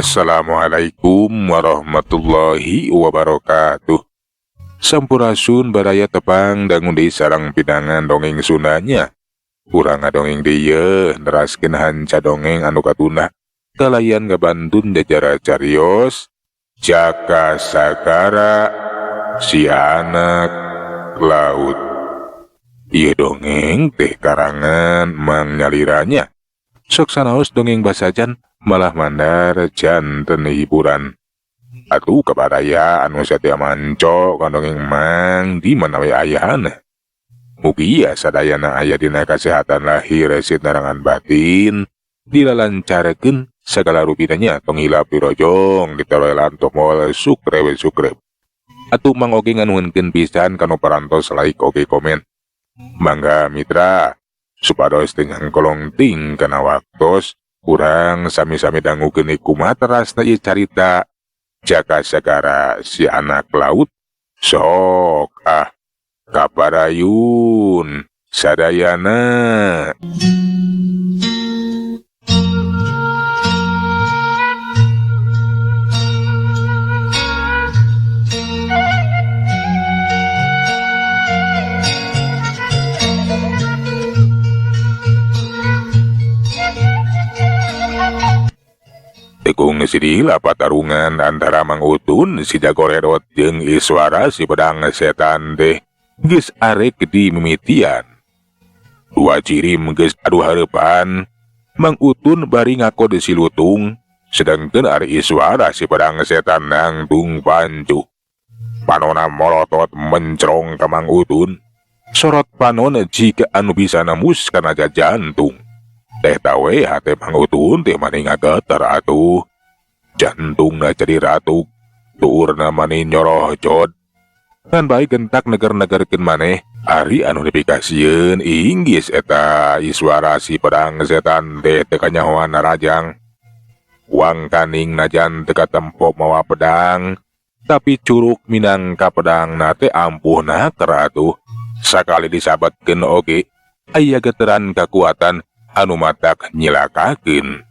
Assalamualaikum warahmatullahi wabarakatuh. Sampurasun baraya, tepang dangu deui sareng pinangan dongeng Sundanya. Urang ngadongeng deui neraskeun hanca dongeng anu katunda kalayan ngabantun jajara carios Jaka Sagara si anak laut. Ieu dongeng teh karangan Mang Nyaliranya. Sok sanaos dongeng basajan malah mandar janten hiburan. Atuh ka baraya anu satia manco ka dongeng Mang di mana we ayana. Mugia sadayana aya dina kasehatan lahir sinarangan batin, dilalancarkeun sagala rupina nya, tong hilap dirojong ditaroelan tombol subscribe subscribe. Atuh Mang oge nganuhunkeun pisan kanu parantos like oge komen. Mangga mitra, supados teu nyangkolong ting kana waktos, urang sami-sami dangukeun kumaha terasna ieu carita Jaka Sagara si anak laut. Sok ah, kaparayun sadayana. Tekung sidila patarungan antara Mang Utun si jago redot jeung Iswara si pedang setan teh geus arek di mimitian. Dua jirim geus adu hareupan, Mang Utun bari ngakod si lutung, sedangkeun ari Iswara si pedang setan nangtung pancu. Panona molotot mencrong ka Mang Utun. Sorot panon jika anu bisa nembus kana jantung. Teh tawe hate Mang Utun teh mani ngageter atuh. Jantungna jadi ratuk, tuurna mani nyorohcod. Ngan bae gentak neger-negerkeun maneh, ari anu dipikasieun inggis eta Iswara si pedang setan teh teu kanyahoan narajang. Wangkaning najan teu katempo mawa pedang, tapi curuk minangka pedangna teh ampuhna atuh. Sakali disabetkeun oge, aya geteran kakuatan anu matak nyilakakeun.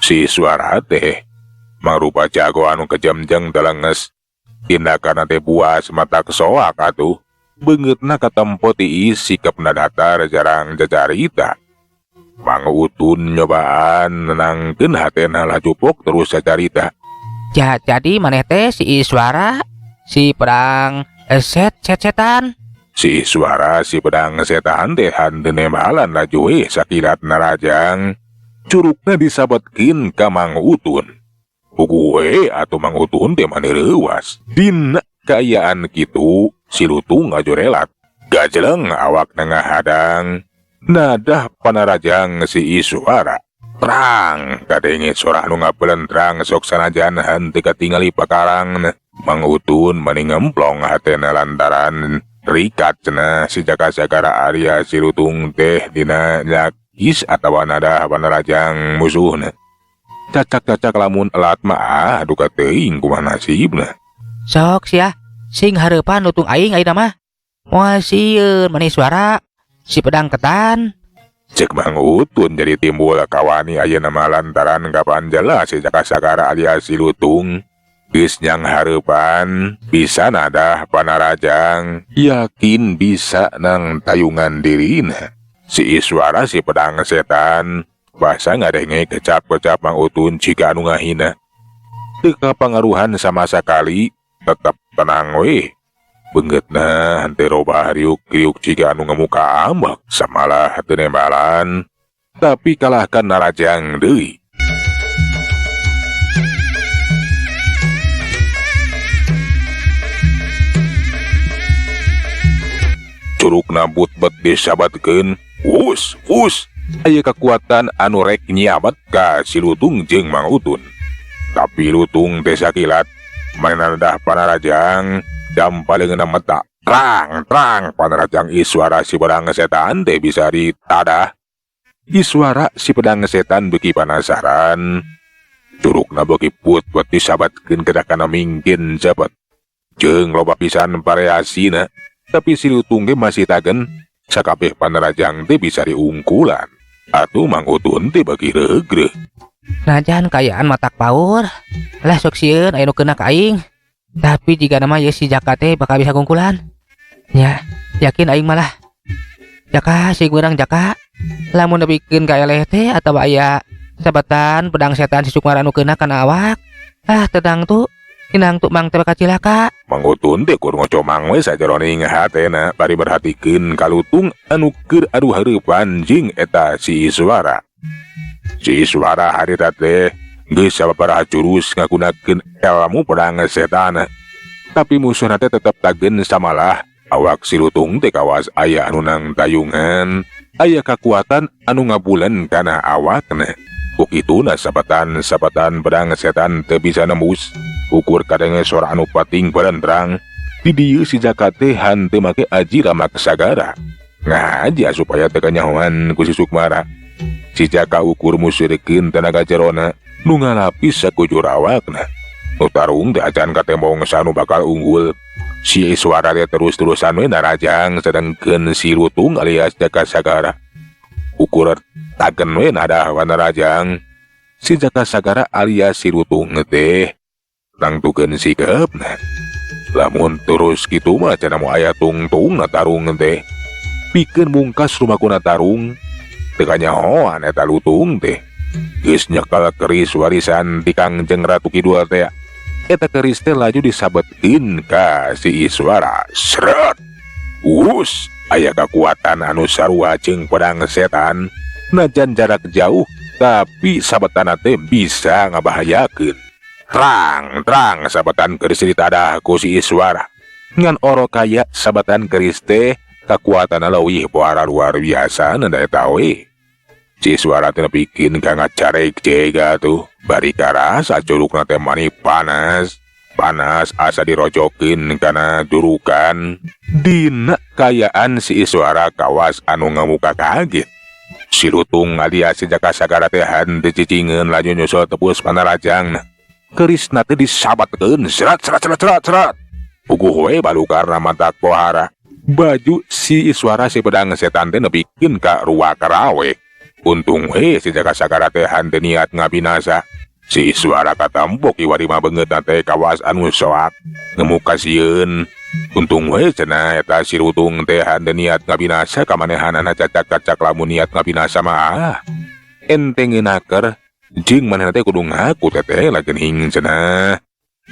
Si Iswara teh mangrupa jago anu kejam jeung telenges. Tindakanna teh buas matak soak atuh. Beungeutna katempo tiis, sikapna datar jarang jacarita. Mang Utun nyobaan nenangkeun hatena lajupok terus cacarita. Ja, jadi maneh teh si Iswara si pedang set set setan. Si Iswara si pedang setan teh henteu nembalan laju we sakilat narajang. Curukna disabetkeun ka Mang Utun. Puguh we atuh Mang Utun teh mani reuwas. Dina kaayaan kitu si lutung ngajorelat. Gajeleng awakna ngahadang. Nadah panarajang si Iswara. Terang kadenge sora anu ngabelentrang sok sanajan henteu katingali pakarang. Mang Utun mani ngemplong hatena lantaran rikat cenah si Jaka Sagara Arya si lutung teh dina nyakis atawa nadah panarajang musuhna. Cacak-cacak lamun elat mah duka teuing kumaha nasibna. Sok sia, sing hareupan lutung aing ayeuna mah. Moal sieun maneh Iswara si pedang ketan. Cek Mang Utun jadi timbul kawani ayeuna mah lantaran kapan jelas si Jaka Sagara alias si lutung geus nyang hareupan bisa nadah panarajang, yakin bisa nang tayungan dirina. Si Iswara si pedang setan basa ngadenge kecap-kecap Mang Utun jika anu ngahina. Teu kapangaruhan sama sakali, tetep tenang we. Beungeutna henteu robah riuk-riuk jika anu ngemuka ambek, samalah teu nembalan, tapi kalahkan narajang deui. Curugna but-bet disabatkeun, wus wus, aya kekuatan anu rek nyiabat ka si lutung jeung Mang Utun. Tapi lutung teh sakilat maneh panarajang dampaleungeunna meta trang trang panarajang Iswara si pedang setan teh bisa ditadah. Iswara si pedang setan beuki panasaran, curugna beuki put-put disabatkeun kedakana mingkin cepet. Jeung loba pisan variasina, tapi si lutung ge masih tagen sakabeh panarajang teh bisa diungkulan. Atuh Mang Utun teh beuki regreh. Najan kaayaan matak paur. Lah sok sieun aya nu keuna ka aing. Tapi jigana mah ieu si Jaka teh bakal bisa gungkulan. Nya, yakin aing malah. Jaka sing beurang Jaka. Lamun nepikeun ka eleh teh atawa aya sabetan pedang setan si Sukmara nu keuna kana awak. Ah tenang tuh. Inang tuh mang teh bakal cilaka. Mang Utun teh kur ngocomang we sajeroning hatena bari merhatikeun ka lutung anu keur adu hareupan jeung eta si Iswara. Si Iswara harita teh geus sababaraha jurus ngagunakeun elmu pedang setan. Tapi musuhna teh tetep tagen samalah awak si lutung teh kawas aya anu nangtayungan, aya kakuatan anu ngabulen kana awakna. Ku kituna sabetan-sabetan pedang setan teu bisa nembus. Ukur kadenge sora anu pating berentrang. Di dieu si Jaka teh hanteu make aji ramak sagara. Ngaja supaya teu kanyahoan ku si Sukmara. Si Jaka ukur museurekeun tenaga jerona nu ngalapis sakujur awakna. Nu tarung teh acan katembong sanu bakal unggul. Si Iswara teh terus-terusan we narajang sedengkeun si Lutung alias Jaka Sagara. Ukur tagen we nada wanarajang. Si Jaka Sagara alias si Lutung teh nangtukeun sikapna. Lamun terus kitu mah cenah moal aya tungtungna tarung teh. Pikeun mungkas rumakuna tarung teu kanyahoan eta Lutung teh. Geus nyekel keris warisan ti Kangjeng Ratu Kidul teh. Eta keris teh laju disabetkeun ka si Iswara. Sret. Us, aya kakuatan anu sarua jeung pedang setan. Najan jarak jauh tapi sabetanna teh bisa ngabahayakeun. Trang, trang sabetan keris ditadah ku si Iswara. Ngan oro kaya sabetan keris teh kakuatanna leuwih poara luar biasa nanda eta we. Si Iswara teh nepikeun ka ngacarek jega tuh. Bari karasa curugna teh mani panas. Panas asa dirojokeun kana jurukan. Dina kayaan si Iswara kawas anu ngamuka kaget. Si Lutung alias si Jaka Sagara teh henteu cicingeun laju nyusul tepus panarajangna. Kerisna teh disabatkeun serat serat serat serat serat. Puguh we balukarna matak pohara. Baju si Iswara si pedang setan teh nepikeun ka ruak rawe. Untung we si Jaka Sagara teh henteu niat ngabinasa. Si Iswara katambok iwari mah beungeutna teh kawas anu soak ngemuka sieun. Untung we cenah eta si Lutung teh henteu niat ngabinasa kamanehanana cacak-cacak lamun niat ngabinasa mah. Ente ngeunaker jeung manehna teh kudu ngaku teteh lagi cenah.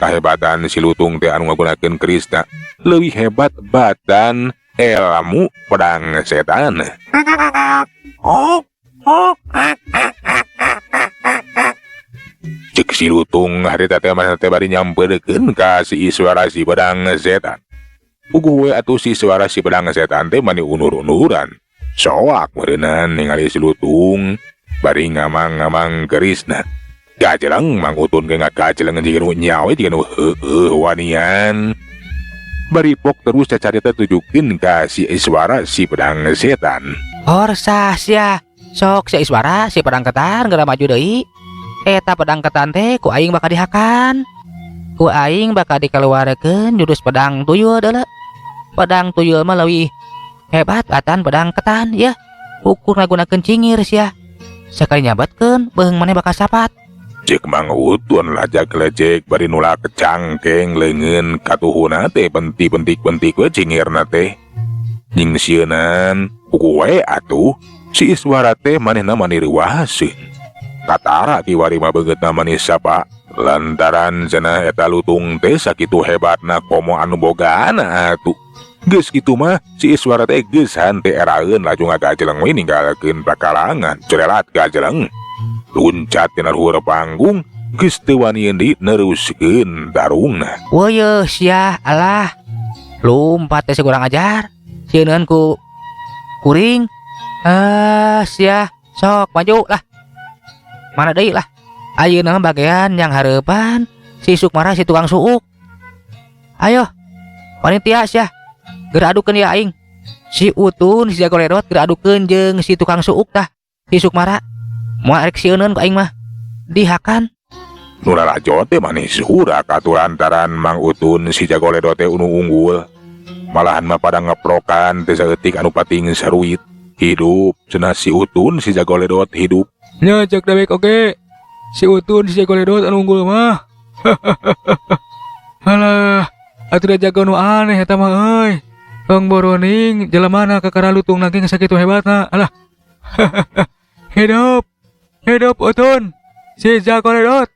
Kahebatan si Lutung teh anu ngagunakeun kerisna leuwih hebat batan elmu pedang setan. Cek si Lutung harita teh manehna teh bari nyamperkeun ka si Iswara si pedang setan. Puguh we atuh si Iswara si pedang setan teh mani unur-unuran. Soak meureunnan ningali si Lutung bari ngamang-ngamang kerisna. Gajeleng Mang Utun ge ngagajeleng jeung nu nyawe jeung nu heueuh wanian. Bari pok terus cacarita tujukeun ka si Iswara si pedang setan. Horsah sia. Sok si Iswara si pedang ketan geura maju deui. Eta pedang ketan teh ku aing bakal dihakan. Ku aing bakal dikeluarkeun jurus pedang tuyul deuleu. Pedang tuyul mah leuwih hebat atan pedang ketan ya. Ukur ngagunakeun cingir sia. Sakali nyabatkeun beuheung maneh bakal sapat. Cek Mang Utun lajak lecek bari nulak cangkeng leungeun katuhuna teh penti-pentik-pentik we cingirna teh. Nying sieunan puguh we atuh si Iswara teh manehna mani reuaseun. Katara kiwari mah beungeutna manis sapa lantaran cenah eta Lutung teh sakitu hebatna komo anu bogaana atuh. Geus kitu mah si Iswara teh geus hante eraeun laju ngagajeleng we ninggalkeun pakalangan cerelat gajeleng. Luncat tina luhur panggung geus teu wani deui neruskeun tarungna. Weuh sia alah. Lumpat teh kurang ajar. Sieun ku kuring. Ah sia sok maju lah. Mana deui lah. Ayeuna mah bagian yang hareupan si Sukmara si tukang suuk. Ayo panitia sia geura adukeun ya aing. Si Utun si Jago Ledot geura adukeun jeung si tukang suuk tah si Sukmara. Moal arek sieuneun ku aing mah. Dihakan. Nu lalajo teh manis hurak atuh lantaran Mang Utun si Jago Ledot teh unu unggul. Malahan mah pada ngeprokan teh saeutik anu pating saruit. Hidup cenah si Utun si Jago Ledot hidup. Nya cek dewek oge. Si Utun si jago ledot anu unggul mah. Halah, atuh da jago nu aneh eta mah euy. Tong boroning jelemana kakara lutung nangking sakitu hebatna. Alah. Hidup. Hidup Utun. Si jago ledot.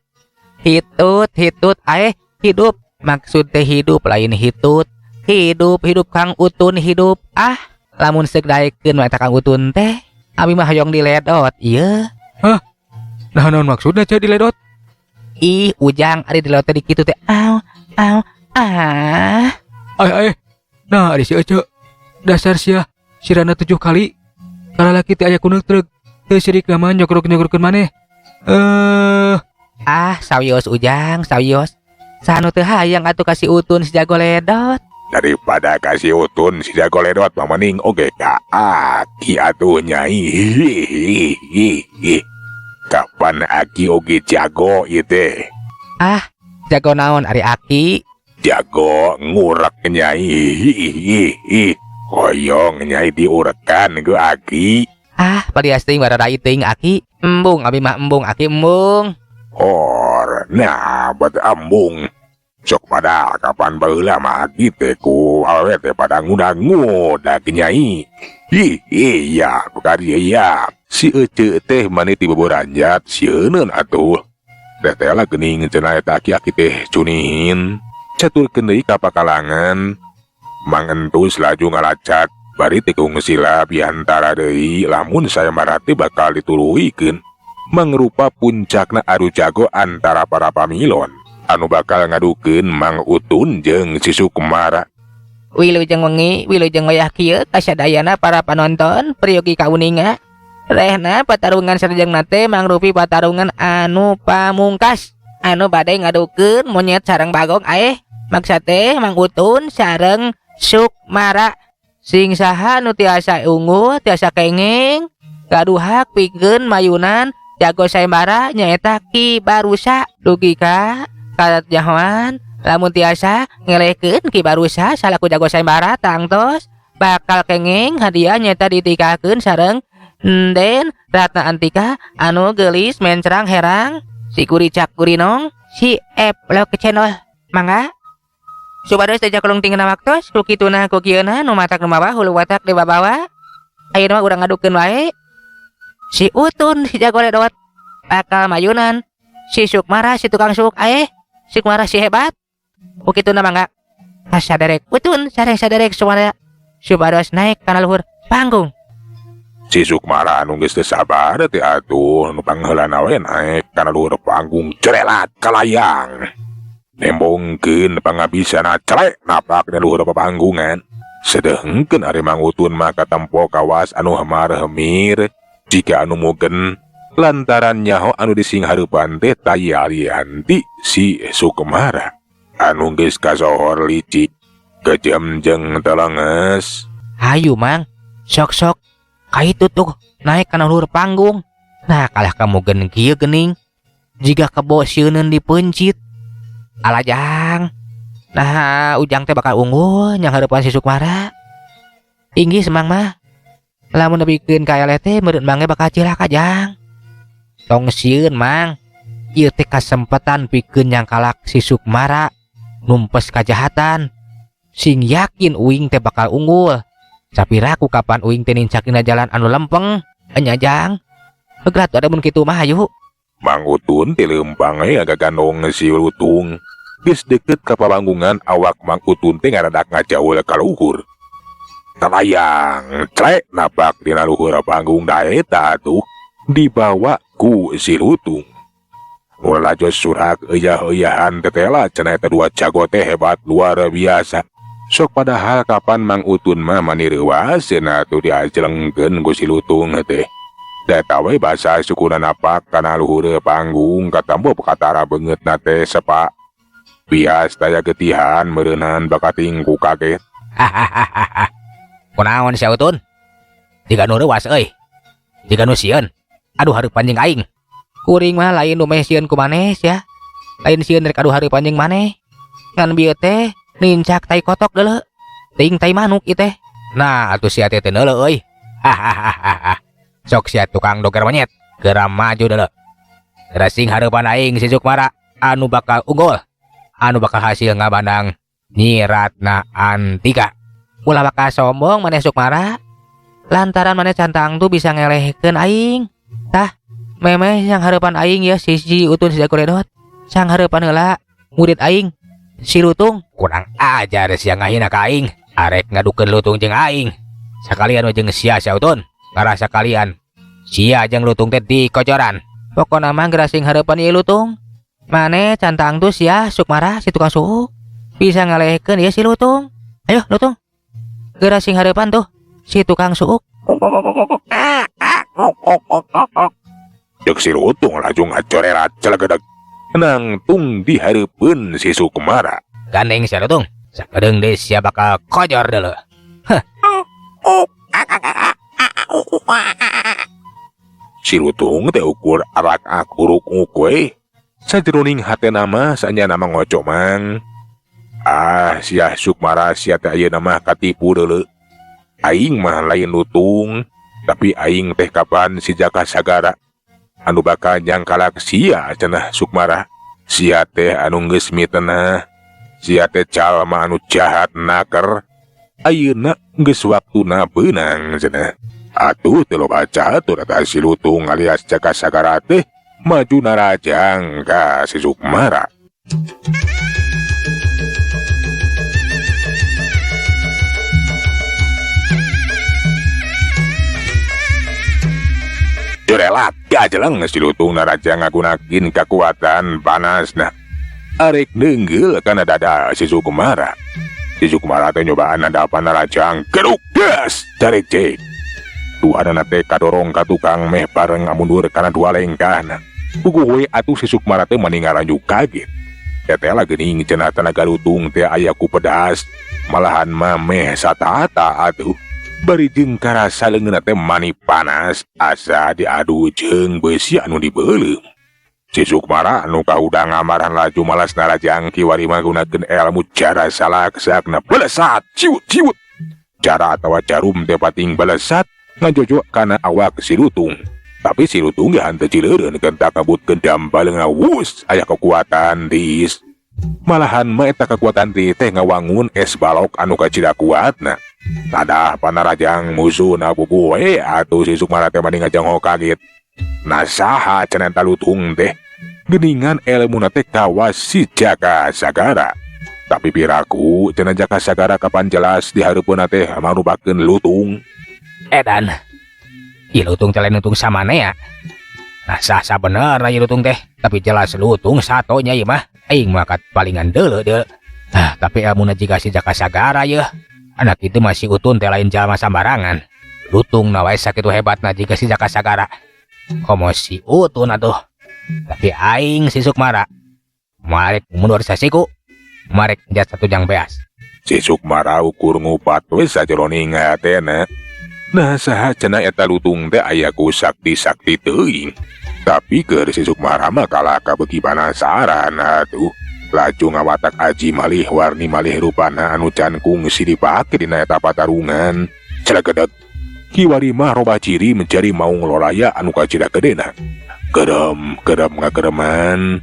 Hitut hitut aeh hidup. Maksud teh hidup lain hitut. Hidup hidup Kang Utun hidup. Ah, lamun seuk daekeun mah eta Kang Utun teh. Abi mah hoyong diledot ieu. Hah? Nah naon maksudna ceu diledot? Ih, Ujang ari diledot teh dikitu teh. Aw, aw, ah. Ay ay. Nah, ari si Ece. Dasar sia sirana 7 kali. Kalalaki teh aya kuneuk truk. Teu sirik mah nyokrok-nyokrokkeun maneh. Ah, sawios Ujang, sawios. Sanu teu hayang atuh ka si Utun si jago ledot. Daripada ka si Utun si jago ledot mah mending oge ka aki atuh nyai. Hihihihi. Kapan aki oge jago ieu teh? Ah, jago naon ari aki? Jago ngurek nyai. Hihihihi. Hoyong nyai diurekan ku aki. Ah, palias teuing bararai teuing aki. Embung abi mah embung aki embung. Hor, nah buat embung. Sok pada kapan baheula mah aki teh ku awewe teh pada ngudag-ngudag nyai. Ih, iya, bukan iya. Si Ece teh mani ti boboranjat sieuneun atuh. Teh teh lah geuning cenah eta aki-aki teh cunihin. Caturkeun deui ka pakalangan. Mang Entus laju ngalacat bari teh kungsila biantara deui lamun sayembara teh bakal dituluhikeun. Mangrupa puncakna adu jago antara para pamilon anu bakal ngadukeun Mang Utun jeung si Sukmara. Wilujeng wengi, wilujeng wayah kieu kasadayana para panonton priyogi kauninga. Rehna patarungan sarjengna teh mangrupi patarungan anu pamungkas anu bade ngadukeun monyet sareng bagong aeh. Maksa teh Mang Utun sareng Sukmara. Sing saha nu tiasa unggul tiasa kenging gaduh hak pikeun mayunan jago sayembara nyaeta Ki Barusa. Dugi ka kajahoan lamun tiasa ngelehkeun Ki Barusa salaku jago sayembara tangtos bakal kenging hadiah nyaeta ditikakeun sareng Nden Ratna Antika anu geulis mencrang herang si kuricak kurinong si eplok channel. Mangga supados teh jakolong tingena waktos ku kituna ku kieuna nu matak nu mawa hulu watak di babawa. Ayeuna mah urang ngadukeun wae si Utun si jago ledot bakal mayunan si Sukmara si tukang suk aeh. Sukmara si hebat ku kituna. Mangga kasaderek Utun sareng saderek Sukmara supados naik kana luhur panggung. Si Sukmara anu geus teu sabar teh atuh nu pangheulana we naek kana luhur panggung cerelat kalayang. Nembongkeun pangabisana celek napak dina luhur papanggungan. Sedengkeun ari Mang Utun mah katempo kawas anu hemar hemir jika anu mugen lantaran nyaho anu disinghareupan teh tayalianti si Sukmara anu geus kasohor licik kejem jeung telenges. Hayu Mang, sok-sok kaitu tuh naik kana luhur panggung. Nah kalah kamu gen kieu geuning jiga kebo sieuneun dipeuncit. Alah jang. Nah Ujang teh bakal unggul nyang hareupan si Sukmara. Inggih semang mah. Lamun nepikeun ka eleh teh meureun mange bakal cilaka jang. Tong sieun Mang. Ieu teh kasempatan pikeun nyangkalak si Sukmara numpes kajahatan. Sing yakin uing teh bakal unggul. Sapiraku kapan uing teh nincak dina jalan anu lempeng enya jang. Begerat ada mun kitu mah hayu. Mang Utun teh leumpang we ngagagandong si Lutung. Geus deukeut ka pabanggungan awak Mang Utun teh ngaradak ngajaul ka luhur. Talayang clek napak dina luhur panggung daeta atuh dibawa ku si Lutung. Lalajo surak eyah-eyahan tetela cenah eta dua jago teh hebat luar biasa. Sok padahal kapan Mang Utun mah mani reuas cenah atuh diajlengkeun ku si Lutung teh. Data we basa sukuna napak kana luhur panggung katambo katara beungeutna teh sepa. Bias daya getihan meureunan bakating ku kaget. Hahaha. Kunaon sia Utun? Jiga nu reuas euy. Jiga nu sieun. Aduh hareupan jeung aing. Kuring mah lain nu meh sieun ku maneh sia. Lain sieun rek aduh hareupan jeung maneh. Ngan bieu teh nincak tai kotok deuleu. Teuing tai manuk ieu teh. Nah atuh sia teh teu neuleu euy. Hahaha. Sok sia tukang doger monyet, geura maju deuleu. Geura sing hareupan aing si Sukmara anu bakal unggul, anu bakal hasil ngabandang Nyi Ratna Antika. Ulah bakal sombong maneh Sukmara, lantaran maneh can tangtu bisa ngelehkeun aing. Tah, memeh yang hareupan aing ya si Utun si Jago Redot. Sang hareupan heula murid aing si Lutung. Kurang ajar sia ngahina ka aing, arek ngadukeun Lutung jeung aing. Sakalian we jeung sia sia Utun, ngarasa kalian sia jeung Lutung teh dikocoran. Pokona mah geura sing hareupan ieu Lutung. Maneh can tangtu sia Sukmara si tukang suuk bisa ngalehkeun ieu si Lutung. Ayo Lutung, geura sing hareupan tuh si tukang suuk. Ceuk si Lutung laju ngacorerat celegedeg nangtung di hareupeun si Sukmara. Gandeng sia Lutung, sakedeung deui sia bakal kojor deuleu. Heh. Si Lutung teh ukur arak akuruk we. Sajeroning hatena mah sanyana mah ngocomang. Ah, sia Sukmara sia teh ayeuna mah katipu deuleu. Aing mah lain Lutung, tapi aing teh kapan si Jaka Sagara anu bakal nyangkalak sia cenah Sukmara. Sia teh anu geus mitenah, sia teh jalma anu jahat naker. Ayeuna geus waktuna beunang cenah. Atuh teu loba catur eta si Lutung alias Jaka Sagara teh maju narajang ka si Sukmara. Jorelat gajeleng si Lutung narajang ngagunakeun kakuatan panasna. Arek neunggul kana dada si Sukmara. Si Sukmara teh nyobaan nadapan narajang geruk gas cari cek. Duanana teh kadorong ka tukang meh bareng ngamundur kana dua lengkahna. Puguh we atuh si Sukmara teh mani ngaranyu kaget. Teteh lah geuning cenah tenaga Lutung teh aya ku pedas. Malahan mah meh satata atuh. Bari jeung karasa leungeunna teh mani panas asa diadu jeung beusi anu dibeuleum. Si Sukmara anu kahudang ngamaran laju malas narajang kiwari manggunakeun ilmu cara salaksakna belesat ciut ciut. Cara atawa jarum teh pating belesat ngajojo kana awak si Lutung. Tapi si Lutung ge henteu cileureun kentak kabutkeun dambaleungna wus aya kekuatan dis. Malahan mah eta kekuatan di teh ngawangun es balok anu kacida kuatna. Tadah panarajang musuhna puguh we atuh si Sukmara teh mani ngajangho kaget. Nah saha cenah eta Lutung teh? Geuningan elmuna teh kawas si Jaka Sagara. Tapi piraku cenah Jaka Sagara kapan jelas di hareupeunna teh marupakeun Lutung. Edan, ieu Lutung teh lain Lutung samane ya. Nah sah-sah bener ieu Lutung teh, tapi jelas Lutung satonya ieu mah. Aing mah kat palingan deuleu deuleu. Nah, tapi elmuna jiga si Jaka Sagara yeuh. Anak itu masih utun teh lain jalma sambarangan. Lutung na wae sakitu hebatna jiga si Jaka Sagara. Komo si Utun atuh. Tapi aing si Sukmara marek mundur sasiku, marek jat satu jang beas. Si Sukmara ukur ngupat we sajeroning hatena. Nah saha cenah eta Lutung teh aya ku sakti-sakti teuing. Tapi keur si Sukmara mah kalah kabeuki panasaran atuh. Laju ngawatak aji malih warni malih rupana anu can kungsi dipake dina eta patarungan. Celegedeg. Kiwari mah roba ciri mencari maung lolaya anu kacida gedena. Kerem, kerem ngakereman.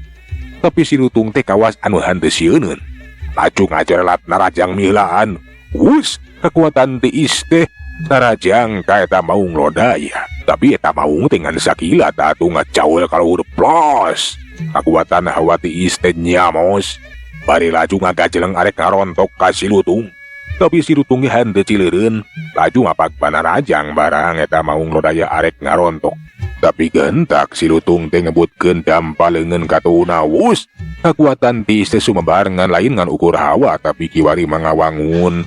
Tapi si Lutung teh kawas anu henteu sieuneun. Laju ngajerelat narajang milaan. Wus, kekuatan tiis teh narajang ka eta maung lodaya. Tapi eta maung teh ngan sakilat atuh ngacaul kaluhur plos. Kakuatan hawa tiis teh nyamos. Bari laju ngagajeleng arek ngarontok ka si Lutung. Tapi si Lutung ge henteu cileureun. Laju ngapak panarajang barang eta maung lodaya arek ngarontok. Tapi gentak si Lutung teh ngebutkeun dampa leungeun katuhuna wus. Kakuatan tiis teh sumebar ngan lain ngan ukur hawa tapi kiwari mangawangun.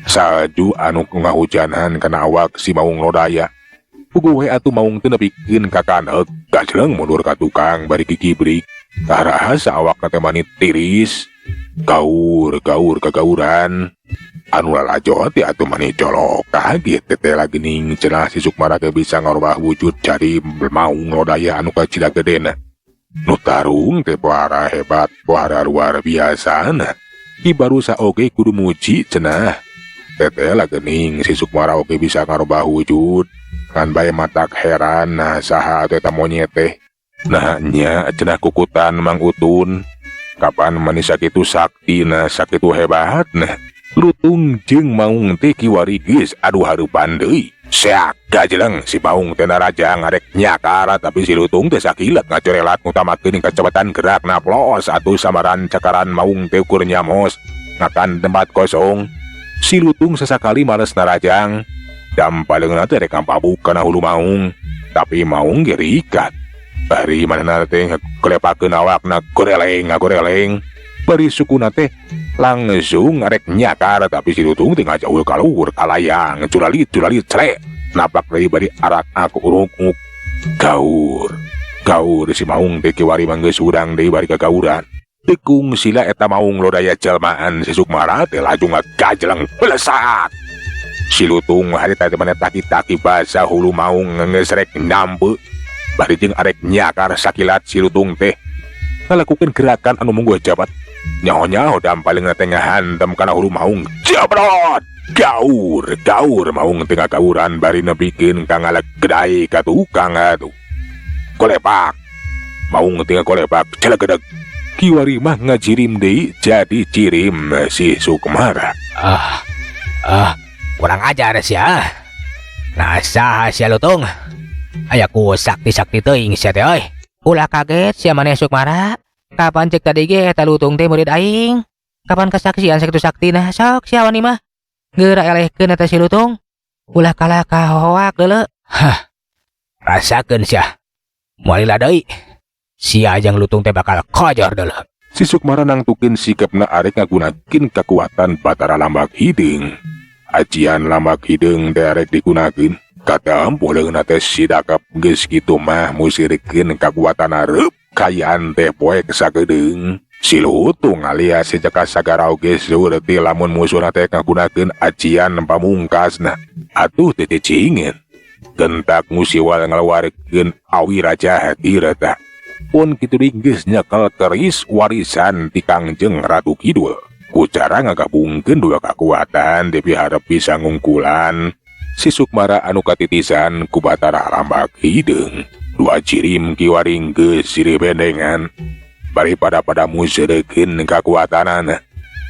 Salju anu ngahujanan kana awak si maung lodaya. Puguh we atuh maung teh nepikeun ka kaneuk, gajleng mundur ka tukang bari kikibrik. Karahasa awakna teh mani tiris. Gaur, gaur kagauran. Anu lalajo teh atuh mani colok kaget teteh lagi ning cenah si Sukmara teh bisa ngarubah wujud jadi maung lodaya anu kacida gedena. Nu tarung teh pohara hebat, pohara luar biasana. Ki barusa oge kudu muji cenah. Teteh lagi ning si Sukmara oge bisa ngarubah wujud. Ngan bae matak heran nah saha atuh eta monyet teh. Nah nya cenah kukutan Mang Utun. Kapan mani sakitu saktina sakitu hebatna. Lutung jeung Maung teh kiwari geus adu hareupan deui. Seak gajeleng si Maung teh narajang arek nyakar tapi si Lutung teh sakilat ngacorelat ngutamakeun kecepatan gerakna plos atuh samaran cakaran Maung teh ukur nyamos ngakan tempat kosong. Si Lutung sesakali males narajang. Dampaleungeunna teh rek ngampabuk kana hulu Maung, tapi Maung ge rikat. Bari manehna teh ngelepakeun awakna goreleng ngagoreleng. Bari sukuna teh langsung arek nyakar tapi si Lutung teh ngajauh ka luhur kalayang curalit curalit cre napak deui bari arak aku uruk-uruk. Gaur gaur si Maung teh kiwari mah geus hudang deui bari kagauran. Tekung sila eta Maung lodaya jelmaan si Sukmara teh laju ngagajeleng belesat. Si Lutung harita teh maneh taki-taki basa hulu Maung geus rek nampe. Bari jeung arek nyakar sakilat si Lutung teh ngalakukeun gerakan anu mungguh jabat. Nyaho-nyaho dampaleungeun teh ngahantem kana hulu Maung. Jabrot! Gaur, gaur Maung teh ngagauran bari nepikeun ka ngalegedai ka tukang atuh. Kolepak. Maung teh ngakolepak celegedeg. Kiwari mah ngajirim deui jadi cirim si Sukmara. Kurang ajar sia. Nah saha sia Lutung? Aya ku sakti-sakti teuing sia teh euy. Ulah kaget sia maneh Sukmara. Kapan cek tadi ge eta Lutung teh murid aing? Kapan kesaksian sakitu saktina? Sok sia wani mah. Geura elehkeun eta si Lutung. Ulah kalah ka hoak deuleu. Hah. Rasakeun sia. Moal lila deui. Sia jeung Lutung teh bakal kojor deuleu. Si Sukmara nangtukeun sikapna arek ngagunakeun kakuatan Batara Lambak Hideung. Ajian Lambak Hideung teh arek digunakeun. Katampo leungeunna teh si dakep geus kitu mah musirikeun kakuatan areup. Kayan teh poek sakedeung. Si Lutung alias si Jaka Sagara oge surti lamun musuhna teh ngagunakeun ajian pamungkasna. Atuh teh cicingin. Gentak musiwal ngaluarkeun awi raja Tirta. Pun kitu deui geus nyekel keris warisan ti Kangjeng Ratu Kidul. Ku cara ngagabungkeun dua kakuatan dipiharep bisa ngungkulan. Si Sukmara anu katitisan ku Batara Lambak Hideung. Dua cirim kiwaring geus sirih bendengan. Bari pada-pada museurekeun kakuatanana.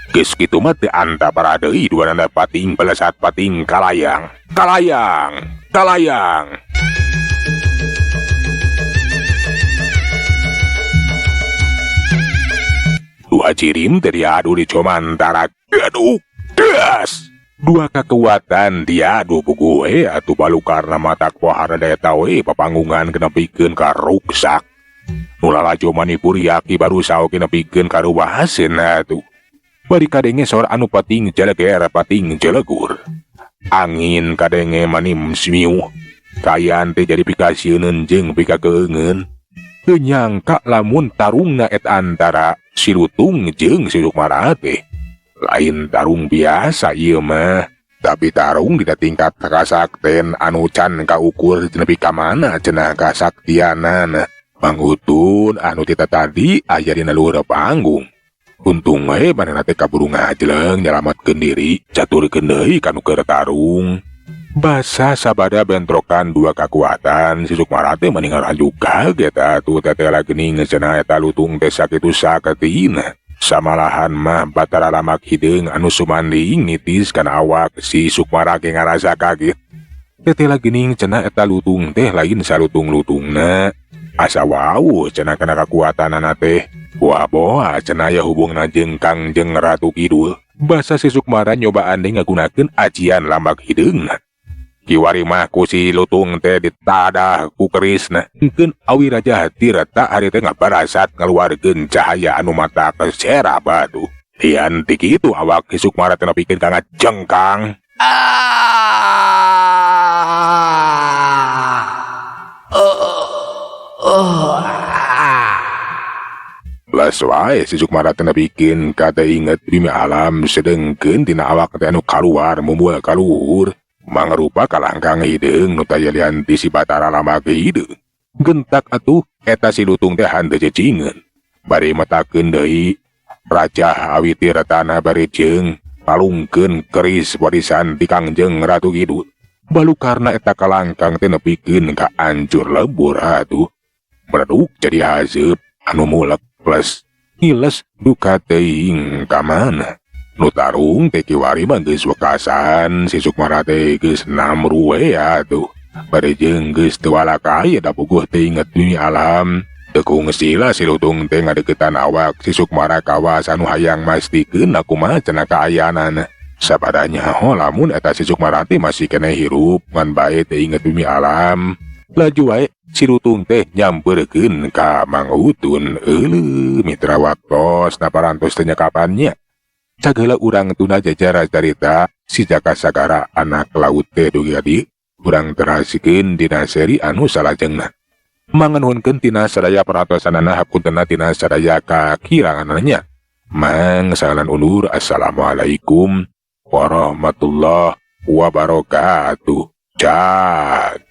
Geus kitu mah teu antapara deui duanana pating belesat pating kalayang. Kalayang, kalayang. Dua cirim teh diadu di comantara gaduk das. Dua kekuatan diadu puguh we atuh balukarna mata kuahana daya tawe papanggungan kena pikeun karuksak. Nu lalajo manipur yaki baru sao kena pikeun karubahaseun atuh. Bari kadenge sora anu pating jeleger pating jelegur. Angin kadenge manim simiuh. Kayan teh jadi pikasieuneun jeung pikakeungeun. Teu nyangka lamun tarungna eta antara si Lutung jeung si Sukmara teh. Lain tarung biasa ieu mah, tapi tarung dina tingkat kasakten anu can kaukur nepi ka mana cenah kasaktianana. Mang Utun anu tita tadi aya dina luhur panggung. Untung we manehna teh kaburu ngajleng nyalametkeun diri, caturkeun deui ka nu keur tarung. Basa sabada bentrokan dua kakuatan si Sukmara teh mani ngaranjuk kaget atuh tetela geuning cenah eta Lutung teh sakitu saketina. Samalahan mah Batara Lambak Hideung anu sumanding nitis kana awak si Sukmara ge ngarasa kaget. Tetela geuning cenah eta Lutung teh lain salutung-lutungna. Asa wau cenah kana kakuatanana teh. Boa-boa cenah aya hubungna jeung Kangjeng Ratu Kidul. Basa si Sukmara nyobaan deui ngagunakeun ajian Lambak Hideungna. Kiwari mah ku si Lutung teh ditadah ku kerisna. Engkeun awi raja Tirta ari teh ngabarasat ngaluarkeun cahaya anu mata kesera batu. Lian ti kitu awak si Sukmara teh nepikeun ka ngajengkang. Las wae si Sukmara teh nepikeun ka teu inget bumi alam sedengkeun tina awak teh anu kaluar mumul kaluhur. Mangrupa kalangkang hideung nu taya lian ti si Batara Lambak Hideung. Gentak atuh eta si Lutung teh hanteu cicingeun. Bari metakeun deui Raja Awi Tirtana bari jeung palungkeun keris warisan ti Kangjeng Ratu Kidul. Balukarna eta kalangkang teh nepikeun ka ancur lebur atuh. Mereduk jadi haseup anu mulek plus ngiles duka teuing ka mana. Nu tarung teh kiwari mah geus wekasan, si Sukmara teh geus namru we atuh. Bari jeung geus teu walakaya da puguh teu inget bumi alam. Teu kungsi lah si Lutung teh ngadeukeutan awak si Sukmara kawas anu hayang mastikeun kumaha cenah kaayaanana. Sabada nyaho lamun eta si Sukmara teh masih keneh hirup ngan bae teu inget bumi alam. Laju wae si Lutung teh nyamperkeun ka Mang Utun. Euleuh, mitra, waktos na parantos teh nyekapan nya. Sagala urang tuna jajar carita si Jaka Sagara anak laut teh dugi ka dieu. Urang terasikeun dina seri anu salajengna. Manganuhunkeun tina sadaya perhatosanana, hapuntenna tina sadaya kakiranganna. Mang salan undur, assalamualaikum warahmatullahi wabarakatuh. Cag.